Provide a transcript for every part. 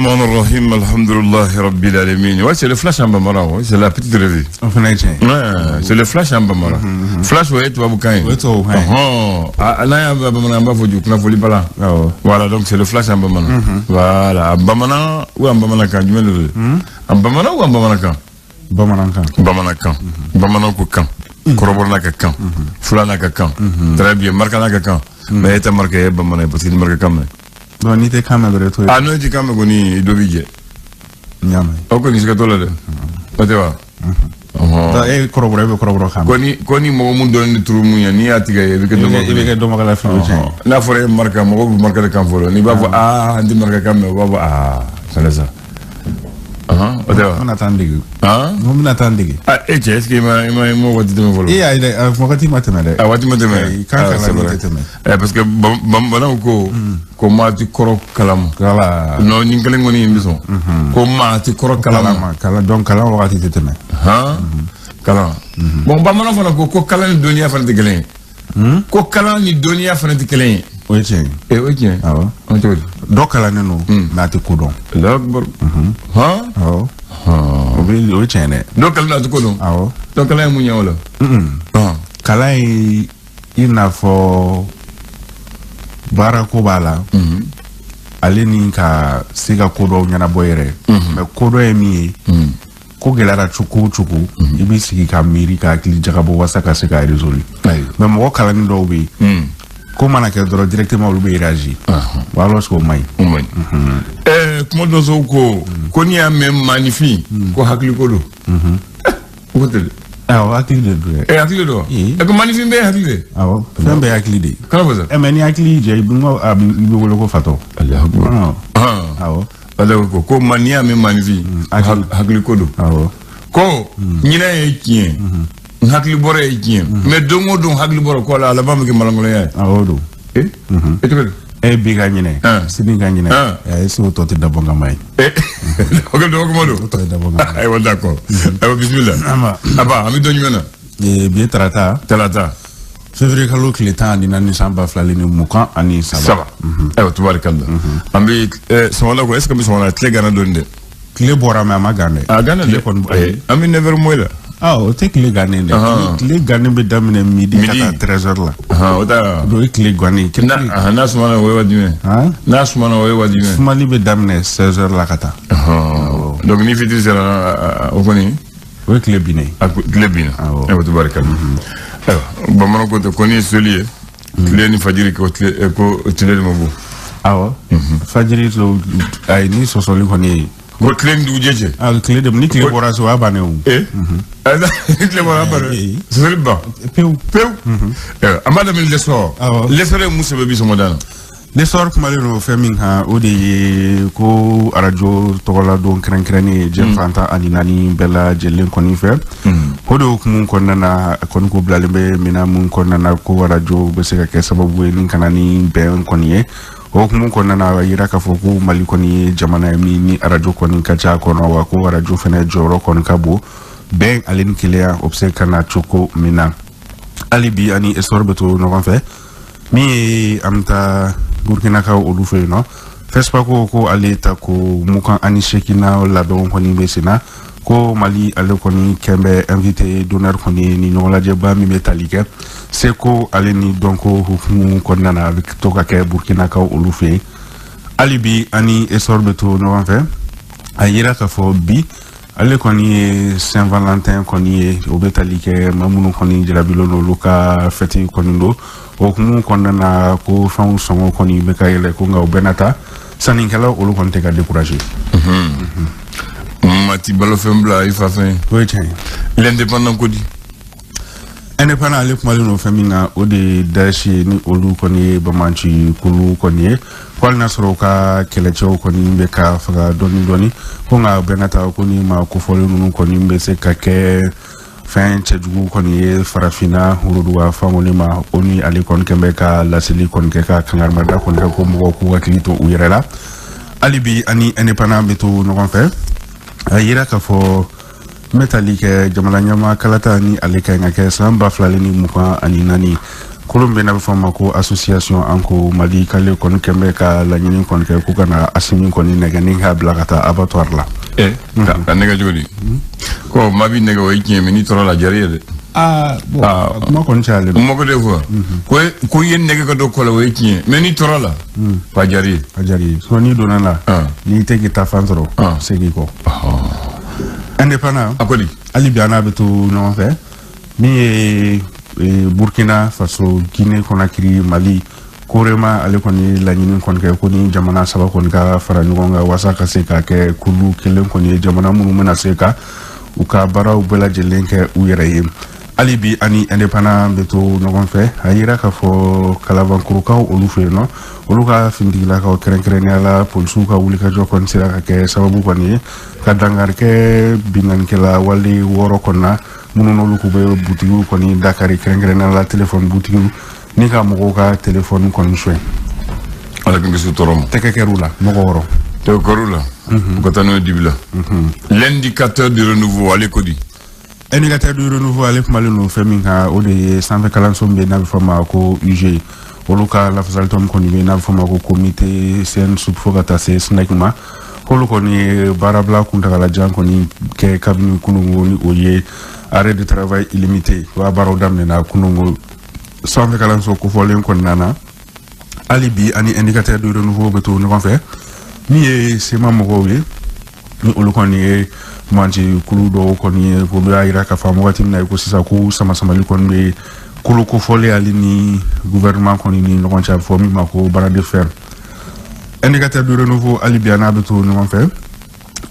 Rahman Rahim, alhamdulillah Rabbil Alamin. Ouais, c'est le flash en bambara, ouais, c'est la petite revue. O fana ye tiɲɛ ye. Ouais, c'est le flash en bambara. Flash, ouais, tubabukan ye. O ye tubabukan ye. Ɔhɔn. Ah, n'an y'a bamanan, an b'a fɔ ju kunnafoni bala. Awɔ. Voilà, donc c'est le flash en bamanan. Voilà, en bamanan ou en bamanankan, jumɛn de don? En bamanan ou en bamanankan? Bamanankan. Bamanankan. Bamanan ko kan. Kɔrɔbɔrɔ n'a ka kan. Fula n'a ka kan. Très bien, marka n'a ka kan. Mais e tɛ marka, e ye bamanan ye parce que ni marka kan mɛn. Donc n'i tɛ kan mɛn dɔrɔn, i t'o ye. Ah non, i ti kan mɛn kɔni, i dɔ b'i jɛ. N y'a mɛn. Aw kɔni siga t'o la dɛ. O tɛ wa? Ɔhɔn. Donc e ye kɔrɔbɔrɔ, e bɛ kɔrɔbɔrɔ kan mɛn. Ko ni mɔgɔ mun dɔnnen ni turu mun ye, n'i y'a tigɛ, i bɛ kɛ I bɛ kɛ dɔnbagala fɛn o tiɲɛ ye. N'a fɔra e marka, mɔgɔw bɛ marka de kan fɔlɔ. N'i b'a fɔ aa, n tɛ marka kan mɛn, u b'a fɔ aa, fɛnɛ sa. Ɔhɔn, o tɛ N wa? bɛna taa n dege. Han? N ko n bɛna taa n dege. Ah, e cɛ, est ce que i ma waati tɛmɛ fɔlɔ? E y'a ye dɛ, a wagati ma tɛmɛ dɛ. A waati ma tɛmɛ. Ayi, kan Ah, kalanni c'est vrai. tɛ tɛmɛ. Eh, parce que bamanaw ko maa ti kɔrɔ kalama. Voilà. Non, nin kelen kɔni n bɛ sɔn. Ko maa ti kɔrɔ kalama. Kalan ma kalan, donc kalan wagati tɛ tɛmɛ. Han? Kalan. Bon, bamanan fana ko kalan ni dɔnniya fana tɛ kelen ye. Ko kalan ni dɔnniya fana tɛ kelen ye. O ye tiɲɛ ye. Eh, o ye tiɲɛ ye. Awɔ. An cogo di? Dɔ kalannen don, mais a tɛ ko dɔn. Allahu akbar. Han? Awɔ. O bɛ, o ye tiɲɛ dɛ. Dɔ kalan a tɛ ko dɔn. Awɔ. Dɔ kalan ye mun ɲɛ o la? Han. Kalan ye i n'a fɔ baarako b'a la. Ale ni ka se ka ko dɔw ɲɛnabɔ yɛrɛ. Mais ko dɔ ye min ye. Ko gɛlɛyara cogo o cogo, i b'i sigi ka miiri, ka hakili jagabɔ walasa ka se k'a résoudre. Ayiwa. Mais mɔgɔ kalanni dɔw bɛ yen, ko mana kɛ dɔrɔn, directement olu bɛ réagir. Wa alors que o man ɲi. O man ɲi. Ɛɛ, kuma dɔ so ko n'i y'a mɛn maaninfin, ko hakili ko don. O ko tɛ dɛ. Awɔ, hakili de don dɛ. Ɛ, hakili don wa? Ee. Ɛ, ko maaninfin bɛɛ ye hakili de. Awɔ, fɛn bɛɛ ye hakili de ye. Kana fɔ sa. Ɛ, mais ni hakili y'i jɛ, i bɛ a bɛ i bɛ wele ko fatɔ. Allahu akbar. Ɔn. Han. Awɔ. Ale ko ma n'i y'a mɛn maaninfin, hakili. Hakili ko don. Awɔ. Ko ɲinɛ ye tiɲɛ, n hakili bɔra ye tiɲɛ, mais don o don hakili bɔra ko la, a laban bɛ kɛ malankolonya ye. Awɔ don. E, e cogo di? E bi ka ɲinɛ, sini ka ɲinɛ, ɛ, est-ce que o tɔ tɛ dabɔ kama ye? E, o kɛ dɔgɔ kuma don. O tɔ tɛ dabɔ kama ye. Ayiwa, d'accord, ayiwa, bisimila. Ama. Aba, an bɛ don jumɛn na? Ee, bi ye tarata, Talata. Février kalo tile 14, san 2023. Saba. Ayiwa, tubarikalla. An bɛ sɔgɔmada ko, est ce que an bɛ sɔgɔmada tile gana dɔɔni dɛ? Tile bɔra, mais a ma gan dɛ. A gana Tile dɛ. kɔni Ayi, an bɛ 9 heures moins la. Ah, o tɛ tile gannen dɛ. Tile gannen bɛ daminɛ midi ka Midi. taa 13 heures la. Ahan, o t'a O ye tile gannen ye. na ahan, n'a sumana, o ye waati jumɛn? Han? N'a sumana, o ye waati jumɛn? Sumali bɛ daminɛ 16 heures la ka taa. Ahan. Donc ni fitiri sera, o kɔni O ye tile binnen ye. A tile binna. Awɔ. Ayiwa, tubarikalla. Ayiwa, bamananw ko ten ko ni ye seli ye tile ni fajiri, ko tile ko tile de ma bɔ. Awɔ. Fajiri to, ayi, ni sɔsɔli kɔni ye. Ko tile ni dugujɛ cɛ. Ah, tile de, ni tile bɔra so, o y'a bannen o. Ee, ni tile bɔra, a banna. Ee. Sɔsɔli ban. Pewu. Pewu. Ayiwa, an b'a daminɛ l'essor. Awɔ. L'essor ye mun sɛbɛn bi sɔgɔmada na? L'essor kumalen don fɛn min kan, o de ye ko arajo tɔgɔladon kɛrɛnkɛrɛnnen ye diɲɛ fan 14 bɛɛ lajɛlen kɔni fɛ. O de hukumu kɔnɔna na, a kɔni ko bilalen bɛ minɛn mun kɔnɔna na, ko arajo bɛ se ka kɛ sababu ye ni kana ni bɛn kɔni ye. O hukumu kɔnɔna na, a yira k'a fɔ ko Mali kɔni ye jamana ye min ni arajo kɔni ka ca a kɔnɔ, wa ko arajo fɛnɛ jɔyɔrɔ kɔni ka bon bɛn ale ni kelenya, o bɛ se ka na cogo min na. Hali bi ani essor bɛ to ɲɔgɔn fɛ. Min ye an bɛ taa Burkinakaw olu fɛ yen nɔ, FESPACO ko ale ta ko 28nan labɛnw kɔni bɛ sen na, ko Mali ale kɔni kɛn bɛ invité d'honneur kɔni ye ni ɲɔgɔnlajɛba min bɛ tali kɛ seko ale ni dɔnko hukumu kɔnɔna na, a bɛ to ka kɛ Burkinakaw olu fɛ yen. Hali bi ani essor bɛ to ɲɔgɔn fɛ. A yira k'a fɔ bi ale kɔni ye Saint Valentin kɔni ye, o bɛ tali kɛ maa minnu kɔni jarabilen don, olu ka fɛti kɔni don. O hukumu kɔnɔna na, ko fɛnw sɔngɔ kɔni bɛ ka yɛlɛ, ko nka o bɛɛ n'a ta, sannikɛlaw olu kɔni tɛ ka décourager. Mati balofɛn bila i fa fɛn. O ye tiɲɛ ye. L'indépendant ko di? Indépendant ale kumalen don fɛn min kan, o de ye Daesh ye, ni olu kɔni ye bamanci kulu kɔni ye, ko hali n'a sɔrɔ u ka kɛlɛcɛw kɔni bɛ ka faga dɔɔni dɔɔni, ko nka bɛɛ n'a ta, ko ni maa kofɔlen ninnu kɔni bɛ se ka kɛ fɛn cɛjugu kɔni ye farafinna woroduga fan kɔni ma. O ni ale kɔni kɛn bɛ ka laseli kɔni kɛ, ka kangarimada kɔni kɛ, ko mɔgɔw k'u hakili to u yɛrɛ la. Hali bi ani indépendant bɛ to ɲɔgɔn fɛ. A yira k'a fɔ n bɛ tali kɛ jamana ɲɛmaa kalata ni ale ka ɲi ka kɛ san 2024. Kolo bɛ n'a bɛ fɔ a ma ko association an ko Mali k'ale kɔni kɛn bɛ ka laɲini kɔni kɛ ko ka na Asimi kɔni nɛgɛnni k'a bila ka taa abattoir la. Ka nɛgɛ cogo di? Ko maa b'i nɛgɛ o ye tiɲɛ mais n'i tɔɔrɔ la a diyara i ye dɛ. Aa bon kuma kɔni cayalen don. N mako de fɔ. Ko i ye nɛgɛ ka don kɔ la o ye tiɲɛ mais n'i tɔɔrɔ la. Ko a diyara i ye. A diyara i ye sinon n'i donna la. N'i tɛ k'i ta fan sɔrɔ. Segin i kɔ. Indépendant. A ko di. Hali bi an n'a bɛ to ɲɔgɔn fɛ min ye Burkina Faso, Guinée Conakry, Mali, Korema ale kɔni ye laɲini kɔni kɛ ko ni jamana saba kɔni ka fara ɲɔgɔn kan walasa ka se ka kɛ kulu kelen kɔni ye jamana minnu bɛna se ka u ka baaraw bɛɛ lajɛlen kɛ u yɛrɛ ye. Hali bi ani indépendant bɛ to ɲɔgɔn fɛ a yira k'a fɔ Kalabankurukaw olu fɛ yen nɔ olu ka finitigilakaw kɛrɛnkɛrɛnnenya la polisiw ka wulikajɔ kɔni sera ka kɛ sababu kɔni ye ka dankari kɛ binkannikɛla wale 6 kɔni na minnu n'olu k'u bɛ butigiw kɔni dakari kɛrɛnkɛrɛnnenya la telefɔni butigiw ni ka mɔgɔw ka telefɔni kɔni suɲɛ. Ala k'an kisi o tɔɔrɔ ma. Tɛgɛ kɛr'u la mɔgɔ 6. Tɛgɛ kɛr'u la. U ka taa n'o ye dibi la. L'indicateur du renouveau ale ko di. Indicateur du renouveau ale kumalen don fɛn min kan o de ye sanfɛ kalanso min bɛ yen n'a bɛ fɔ a ma ko UG olu ka lafasalitɔn kɔni bɛ yen n'a bɛ fɔ a ma ko comité CNSUP fo ka taa se SNEC ma k'olu kɔni ye baarabila kuntagalajan kɔni kɛ kabini kununko ni o ye arrêt de travail illimité o y'a baaraw daminɛna kununko sanfɛ kalanso kofɔlen kɔnɔna na. Hali bi ani indicateur du renouveau bɛ to ɲɔgɔn fɛ min ye SEMA mɔgɔw ye ni olu kɔni ye manci kulu dɔw kɔni ye k'olu y'a yira k'a fɔ wagati min na i ko sisan ko sama-samali kɔni bɛ kolo kofɔlen ale ni gouvernement kɔni ni ɲɔgɔn cɛ a bɛ fɔ min ma ko bras de fer. Indicateur du renouveau hali bi a n'a bɛ to ɲɔgɔn fɛ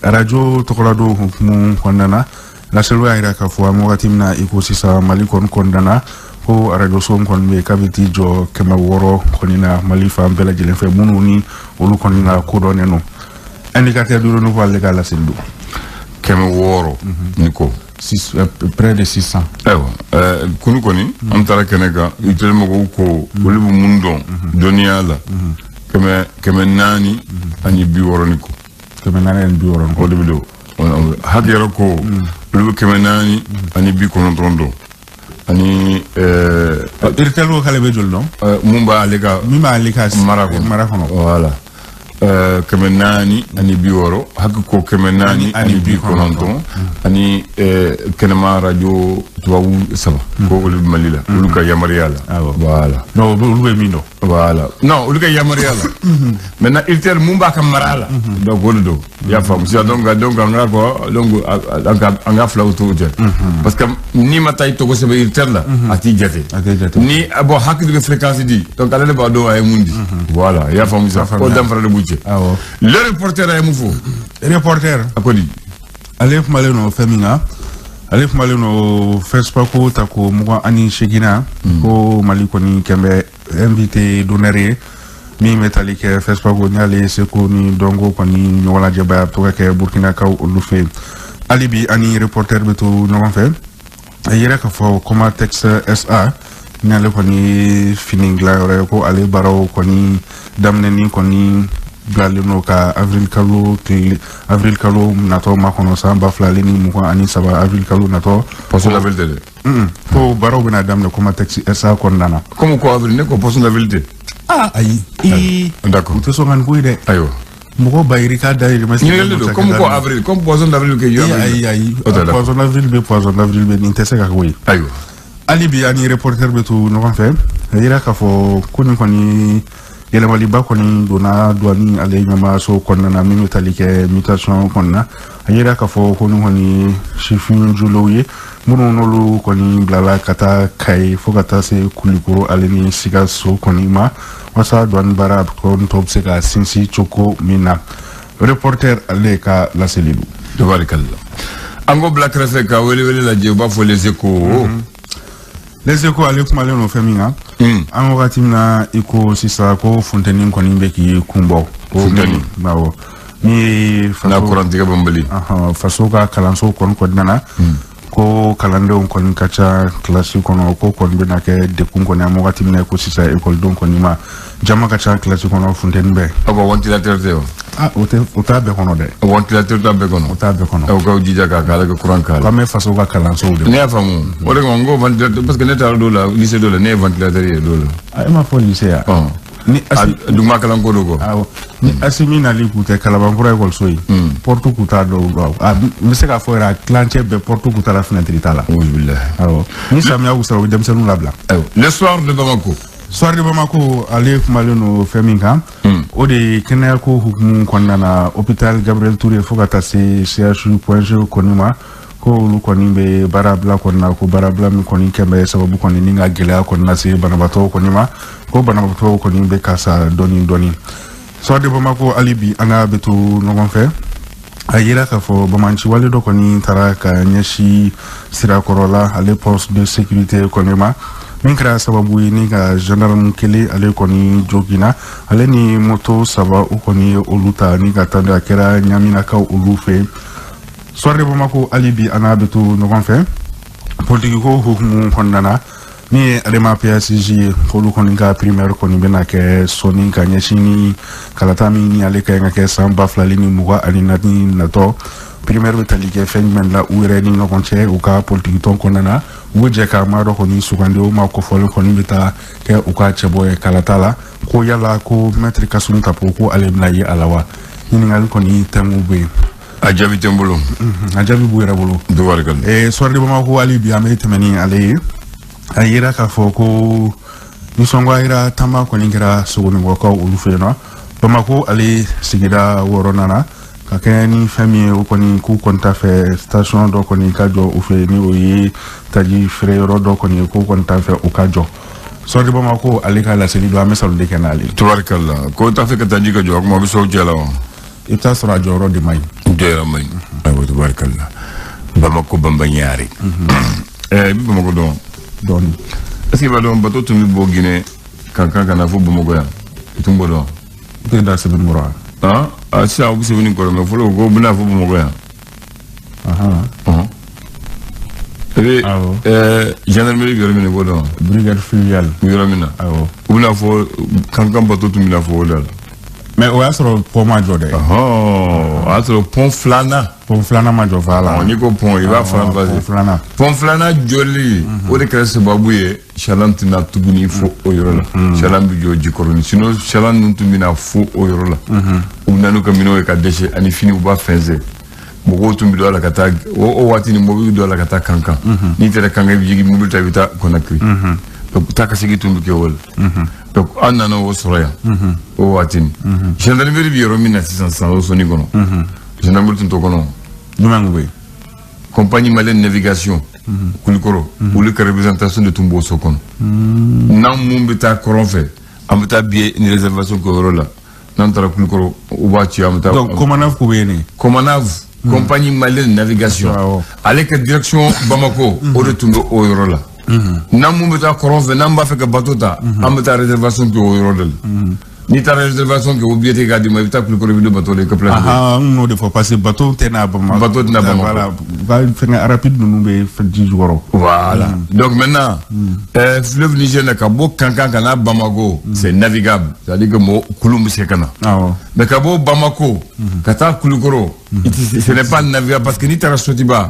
radio tɔgɔladon hukumu kɔnɔna na laseliw y'a yira k'a fɔ an wagati min na i ko sisan Mali kɔni kɔnɔna na ko radio so kɔni bɛ yen k'a bɛ t'i jɔ 600 kɔni na Mali fan bɛɛ lajɛlen fɛ minnu ni olu kɔni na kodɔnnen don. Indicateur du renouveau ale ka laseli don. 600 ni ko. Près de 600. Ayiwa kunu kɔni an taara kɛnɛ kan utile mɔgɔw ko olu bɛ mun dɔn dɔnniya la 460 ni ko. 460 ni ko. O de bɛ don. Hakɛ yɛrɛ ko olu bɛ 490 dɔn. Ani Iritel ko k'ale bɛ joli dɔn? Mun b'ale ka. Min b'ale ka mara kɔnɔ. Mara kɔnɔ. Voilà. 460 hakɛ ko 490 ani kɛnɛma radio tubabu 3 ko olu bɛ Mali la olu ka yamaruya la. Voilà. Non olu bɛ min dɔn. Voilà non olu ka yamaruya la. Maintenant Iritel mun b'a ka mara la. Donc o de don. I y'a faamu sisan donc an ka kɔ donc an ka filaw t'o cɛ. Parce que n'i ma taa i tɔgɔ sɛbɛn Iritel la a t'i jate. A t'i jate. Ni bon hakili bɛ fréquence di donc ale de b'a dɔn a ye mun di. Voilà i y'a faamu sisan o danfara de b'u cɛ. Le reporter a ye mun fɔ. Reporter. A ko di. Ale kumalen don fɛn min kan ale kumalen don FESPACO ta ko 28 ko Mali kɔni kɛn bɛ invité d'honneur ye min bɛ tali kɛ FESPACO n'ale ye seko ni dɔnko kɔni ɲɔgɔnlajɛba ye a bɛ to ka kɛ Burkinakaw olu fɛ yen. Hali bi ani reporter bɛ to ɲɔgɔn fɛ a yira k'a fɔ Comatex SA n'ale kɔni fini dilanyɔrɔ ye ko ale baaraw kɔni daminɛni kɔni bilalen don ka avril kalo natɔ makɔnɔ san 2023 avril kalo natɔ. Poisson d'avril tɛ dɛ. Ko baaraw bɛna daminɛ Comatex SA kɔnɔna na. Komi ko avril ne ko poisson d'avril tɛ. Ah ayi. D'accord. U tɛ sɔn ka nin ko ye dɛ. Ayiwa. Mɔgɔ bayirika dayirimɛ. Ɲininkali don komi ko avril comme poisson d'avril kɛ avril. Ayi ayi. Poisson d'avril bɛ poisson d'avril bɛ nin tɛ se ka k'o ye. Ayiwa. Hali bi ani reporter bɛ to ɲɔgɔn fɛ a yira k'a fɔ ko nin kɔni yɛlɛmaliba kɔni donna douane ale ɲɛmaaso kɔnɔna na min bɛ tali kɛ mutation kɔnɔna a yira k'a fɔ ko nin kɔni sifin jolenw ye minnu n'olu kɔni bilala ka taa Kayi fo ka taa se Kulikoro ale ni Sikaso kɔni ma walasa douane baara kɔni tɔ bɛ se ka sinsin cogo min na. Reporter ale ka laseli don. Tabarikalla. An k'o bila kɛrɛfɛ ka welewele lajɛ u b'a fɔ Les Échos. Les Échos ale kumalen don fɛn min kan. An wagati min na i ko sisan ko funteni kɔni bɛ k'i kun bɔ. Funteni. Awɔ. Min ye faso. N'a kurantigɛ banbali. Faso ka kalanso kɔni kɔnɔna na. Ko kalandenw kɔni ka ca kilasi kɔnɔ ko kɔni bɛna kɛ dekun kɔni an wagati min na i ko sisan ekɔlidenw kɔni ma jama ka ca kilasi kɔnɔ funteni bɛ. Aw ka ventilateur tɛ wa. Ah, o tɛ o t'a bɛɛ kɔnɔ dɛ. Ventilateur t'a bɛɛ kɔnɔ. O t'a bɛɛ kɔnɔ. Aw k'aw jija k'a k'ala ka courant k'a la. K'an bɛ faso ka kalansow de. Ne y'a faamu. O de kama n ko ventilateur parce que ne taara dɔw la lycée dɔ la ne ye ventilateur ye dɔw la. Ah, e m'a fɔ lycée ya. Ɔn. Ni asi duguma kalanko do kɔ. Awɔ, ni Asimi nali k'u tɛ Kalabankura ekɔliso ye. Porte k'u t'a dɔw la. A n bɛ se k'a fɔ yɛrɛ a tilancɛ bɛɛ porte k'u t'a la fenêtre t'a la. Auzubillahi. Awɔ, ni samiya k'u sera u bɛ denmisɛnninw labila. Ayiwa, le soir de Bamako. Soir de Bamako ale kumalen don fɛn min kan, o de ye kɛnɛyako hukumu kɔnɔna na hôpital Gabriel Touré fo ka taa se CHU Point G kɔni ma, ko olu kɔni bɛ baarabila kɔni na, ko baarabila min kɔni kɛn bɛ sababu kɔni ni ka gɛlɛya kɔni lase banabaatɔw kɔni ma, ko banabaatɔw kɔni bɛ ka sa dɔɔni dɔɔni. Soir de Bamako hali bi an n'a bɛ to ɲɔgɔn fɛ. A yira k'a fɔ bamanciwale dɔ kɔni taara ka ɲɛsin sirakɔrɔla ale poste de sécurité kɔni ma, min kɛra sababu ye ni ka gendarme kelen ale kɔni joginna, ale ni moto 3 o kɔni ye olu ta ni ka taa, a kɛra ɲaminakaw olu fɛ. Soir de Bamako hali bi an n'a bɛ to ɲɔgɔn fɛ. Politikiko hukumu kɔnɔna na, min ye Adema PACJ ye, k'olu kɔni ka primaire kɔni bɛna kɛ sɔnni ka ɲɛsin ni kalata min ni ale ka ɲi ka kɛ san 2024 natɔ. Primaire bɛ tali kɛ fɛn jumɛn la u yɛrɛ ni ɲɔgɔn cɛ u ka politikitɔn kɔnɔna na, u bɛ jɛ ka maa dɔ kɔni sugandi, o maa kofɔlen kɔni bɛ taa kɛ u ka cɛbɔ ye kalata la. Ko yala ko maître Kassoum Tapo ko ale bɛna ye a la wa? Ɲininkali kɔni tɛnku bɛ yen. A jaabi tɛ n bolo. A jaabi b'u yɛrɛ bolo. Tubarikala. Soir de Bamako hali bi an bɛ tɛmɛ ni ale ye. A yira k'a fɔ ko nisɔngoya yira taama kɔni kɛra Sogonikɔkaw olu fɛ yen nɔ. Bamako ale sigida 6nan na, ka kɛ ni fɛn min ye, o kɔni k'u kɔni t'a fɛ station dɔ kɔni ka jɔ u fɛ yen, ni o ye taji feere yɔrɔ dɔ kɔni ye, k'o kɔni t'a fɛ o ka jɔ. Soir de Bamako ale ka laseli don, an bɛ salon de kɛ n'ale. Tubarikala, ko t'a fɛ ka taji ka jɔ, a kuma a bɛ sɔn cɛ la wa? I bɛ taa sɔrɔ a jɔyɔrɔ de man ɲi. Jɔyɔrɔ man ɲi. Ayiwa, tubarikala. Bamako banbanɲare. I bɛ Bamako dɔn? Dɔɔni. Est-ce que i b'a dɔn bateau tun bɛ bɔ Guinée Kankan ka na fo Bamakɔ yan? I tun b'o dɔn? I tɛ da sɛbɛnni kɔrɔ wa? Ah, ah, sisan u bɛ sɛbɛnni kɔrɔ mais fɔlɔ ko u bɛna fo Bamakɔ yan. I bɛ gendarmerie bɛ yɔrɔ min na i b'o dɔn? Brigade fluviale. Yɔrɔ min na. Awɔ. U bɛna fɔ Kankan bateau tun bɛna fɔ o da la. Mais o y'a sɔrɔ pont ma jɔ dɛ. O y'a sɔrɔ pont filanan. Pont filanan ma jɔ voilà. N'i ko pont i b'a faranfasi. Pont filanan. Pont filanan jɔli o de kɛra sababu ye chaland tɛna tuguni fo o yɔrɔ la. Chaland bɛ jɔ Jikɔrɔni, sinon chaland ninnu tun bɛna fo o yɔrɔ la. U bɛ na n'u ka minɛnw ye ka dɛsɛ ani fini u b'a fɛnsɛn. Mɔgɔw tun bɛ don a la ka taa o waati ni mobili bɛ don a la ka taa Kankan. N'i taara Kankan i bɛ jigin mobili ta i bɛ taa Conakry. Donc taa ka segin tun bɛ kɛ o la. Donc an nana o sɔrɔ yan. O waati ni. Gendarmerie bɛ yɔrɔ min na sisan sisan o sɔnni kɔnɔ. Gendarmerie tun t'o kɔnɔ. Jumɛn kun bɛ yen? Compagnie malienne navigation. Kulikɔrɔ. Olu ka représentation de tun b'o so kɔnɔ. N'an mun bɛ taa kɔrɔn fɛ, an bɛ taa billet ni réservation kɛ o yɔrɔ la. N'an taara Kulikɔrɔ, u b'a ci an bɛ taa. Donc Comanav kun bɛ yen de. Comanav. Compagnie malienne navigation. Ale ka direction Bamako, o de tun bɛ o yɔrɔ la. N'an mun bɛ taa kɔrɔn fɛ, n'an b'a fɛ ka bateau ta, an bɛ taa réservation kɛ o yɔrɔ de la. N'i taara réservation kɛ, o billet tɛ k'a d'i ma, i bɛ taa Kulikɔrɔ i bɛ don bateau la i ka place. N y'o de fɔ parce que bateau tɛ na Bamako. Bateau tɛ na Bamako. Voilà, u ka fɛngɛ rapide ninnu bɛ ji jukɔrɔ. Voilà. Donc maintenant, fleuve Niger na ka bɔ Kankan ka na Bamako, c'est navigable. C'est-à-dire que mɔgɔ kulun bɛ se ka na. Awɔ. Mais ka bɔ Bamako ka taa Kulikɔrɔ, ce n'est pas navigable parce que n'i taara Sotiba,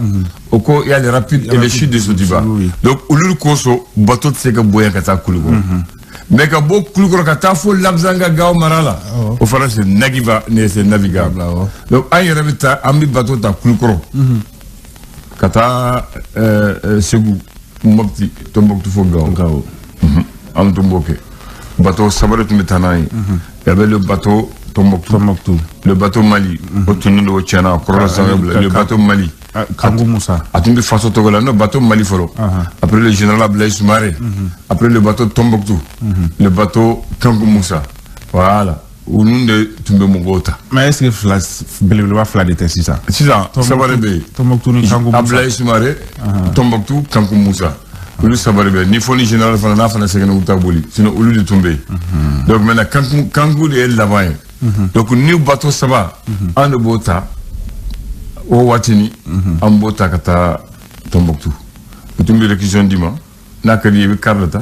o ko il y a les rapides et les chutes de Sotiba. Donc olu kosɔn bateau tɛ se ka bɔ yan ka taa Kulikɔrɔ. Mais ka bɔ Kulikɔrɔ ka taa fo Labzanga Gao mara la, o fana c'est navigable. Donc an yɛrɛ bɛ taa, an bɛ bateau ta Kulikɔrɔ ka taa Segu, Mopti, Tombouctou fo Gao. An tun b'o kɛ. Bateau saba de tun bɛ taa n'a ye. Il y avait le bateau Tombouctou, le bateau Mali, o tun don o tiɲɛna a kɔrɔla san bila, le bateau Mali. Kanku Musa. A tun bɛ faso tɔgɔ la, non bateau Mali fɔlɔ. Après le général Abdoulaye Soumaré. Après le bateau Tombouctou. Le bateau Kanku Musa. Voilà. Olu de tun bɛ mɔgɔw ta. Mais est-ce que fila belebeleba fila de tɛ sisan? Sisan saba de bɛ yen. Tombouctou ni Kanku Musa. Abdoulaye Soumaré, Tombouctou, Kanku Musa. Olu saba de bɛ yen. Ni fɔ ni général fana n'a fana sɛgɛnna u ta boli. Sinon olu de tun bɛ yen. Donc maintenant Kanku de ye laban ye. Donc ni bateau saba, an de b'o ta. O waati ni an b'o ta ka taa Tombouctou. U tun bɛ réquisition d'i ma. N'a ka di ye i bɛ car de ta.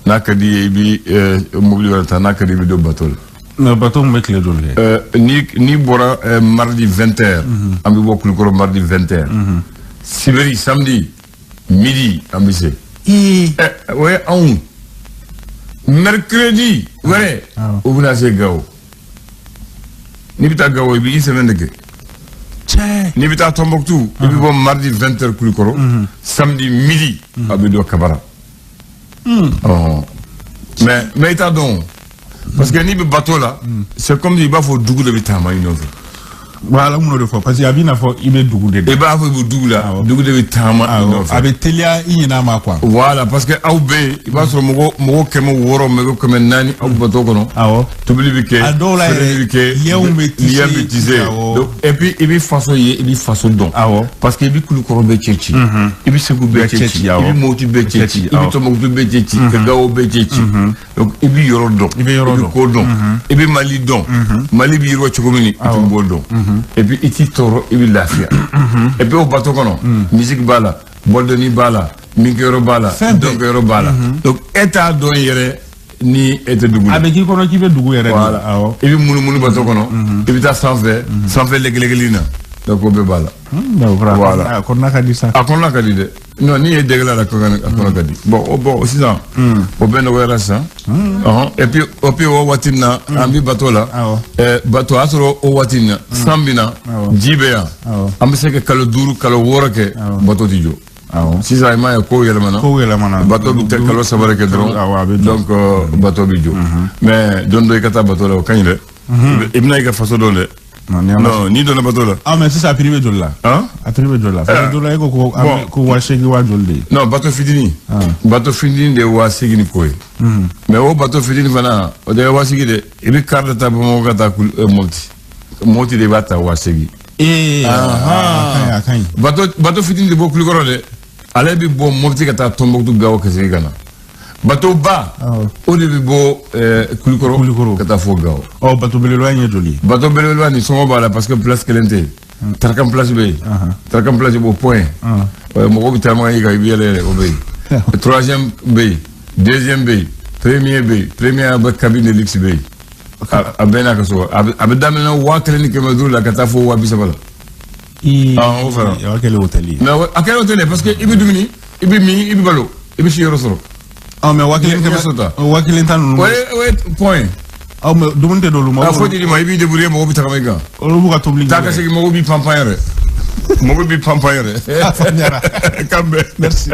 N'a ka di ye i bɛ mobili wɛrɛ ta. N'a ka di ye i bɛ don bateau la. Mais bateau mun bɛ tile joli kɛ? Ni bɔra mardi 20h, an bɛ bɔ Kulukɔrɔ mardi 20h. Sibiri, samedi midi, an bɛ se. O ye anw. Mercredi wɛrɛ, o bɛna se Gawo. N'i bɛ taa Gawo, i bɛ une semaine de kɛ. N'i bɛ taa Tombouctou, i bɛ bɔ mardi 20h Kulukɔrɔ, samedi midi, a bɛ don Kabara. Mais i t'a dɔn, parce que n'i bɛ bateau la, c'est comme i b'a fɔ dugu de bɛ taama i nɔfɛ. Voilà, mun de fɔ, parce que a b'i n'a fɔ i bɛ dugu de la. I b'a fɔ i bɛ dugu la, dugu de bɛ taama i nɔfɛ. A bɛ teliya i ɲin'a ma quoi. Voilà, parce que aw bɛ yen, i b'a sɔrɔ mɔgɔ 600, mɔgɔ 400 aw bateau kɔnɔ. Awɔ. Tobili bɛ kɛ. A dɔw la yɛrɛ, lienw bɛ tisser. Lien bɛ tisser. Donc et puis i bɛ faso ye, i bɛ faso dɔn. Awɔ. Parce que i bɛ Kulukɔrɔ bɛɛ cɛ ci. I bɛ Segu bɛɛ cɛ ci. I bɛ Mopti bɛɛ cɛ ci. I bɛ Tombouctou bɛɛ cɛ ci. Ka Gawo bɛɛ cɛ ci. Donc i bɛ yɔrɔ dɔn. I bɛ yɔrɔ dɔn. I bɛ ko dɔn. I bɛ Mali dɔn. Mali bɛ yiriwa cogo min, i b'o dɔn. Et puis i t'i tɔɔrɔ, i bɛ lafiya. Et puis o bateau kɔnɔ, musique b'a la, bɔdɔnni b'a la, minkɛyɔrɔ b'a la, dɔnkɛyɔrɔ b'a la. Donc e t'a dɔn yɛrɛ ni e tɛ dugu la. A bɛ k'i kɔnɔ k'i bɛ dugu yɛrɛ de. Voilà. I bɛ munumunu bateau kɔnɔ, i bɛ taa sanfɛ, sanfɛ lɛgɛlɛgɛli na. Donc o bɛɛ b'a la. Voilà. A kɔnɔna ka di sa. A kɔnɔna ka di dɛ. Non, n'i ye dɛgɛ la, a kɔnɔ ka di. Bon, sisan, o bɛɛ nɔgɔyara sisan. Et puis o waati in na, an bɛ bateau la. Bateau, a y'a sɔrɔ o waati in na, san bɛ na, ji bɛ yan. An bɛ se ka kalo 5, kalo 6 kɛ, bateau tɛ jɔ. Sisan i m'a ye, kow yɛlɛmana. Kow yɛlɛmana. Bateau bɛ kalo 3 de kɛ dɔrɔn. Donc bateau bɛ jɔ. Mais don dɔ i ka taa bateau la, o ka ɲi dɛ. I bɛna i ka faso dɔn dɛ. Non, n'i donna bateau la. Ah, mais sisan a prix bɛ joli la? A prix bɛ joli la? Parce que dɔ la e ko ko 8000, waa joli de ye? Non, bateau fitinin. Bateau fitinin de ye 8000 ni kɔ ye. Mais o bateau fitinin fana, o de ye 8000 de. I bɛ car de ta Bamakɔ ka taa Mopti. Mopti de b'a ta 8000. Ee, a ka ɲi. Bateau fitinin de bɔ Kulukɔrɔ dɛ. Ale bɛ bɔ Mopti ka taa Tombouctou, Gawo, ka segin ka na. Bateau ba, o de bɛ bɔ Kulukɔrɔ ka taa fo Gawo. Ɔ, bateau belebeleba in ye joli ye? Bateau belebeleba nin sɔngɔ b'a la, parce que place kelen tɛ yen. Tarakan place bɛ yen. Tarakan place b'o point. Mɔgɔw bɛ taama i kan, i bɛ yɛlɛ yɛlɛ, o bɛ yen. Troisième bɛ yen, deuxième bɛ yen, premier bɛ yen. Premier bɛ cabine de luxe bɛ yen. A bɛɛ n'a ka so. A bɛ daminɛ 1500 la ka taa fo 30 000 la. Ah, o fana. O kɛlen hôtel ye. Mais a kɛlen hôtel ye, parce que i bɛ dumuni, i bɛ min, i bɛ balo, i bɛ si yɔrɔ sɔrɔ. Ah, mais 1000 kɛmɛ, 1000 ta ninnu. O ye point. Ah, mais dumuni tɛ d'olu ma. A foyi tɛ d'i ma, i b'i débrouiller, mɔgɔw bɛ tagama i kan. Olu b'u ka tobili kɛ. Taa ka segin, mɔgɔw b'i pan pan yɛrɛ. Mɔgɔw b'i pan pan yɛrɛ. A faamuyara. K'an bɛn. Merci.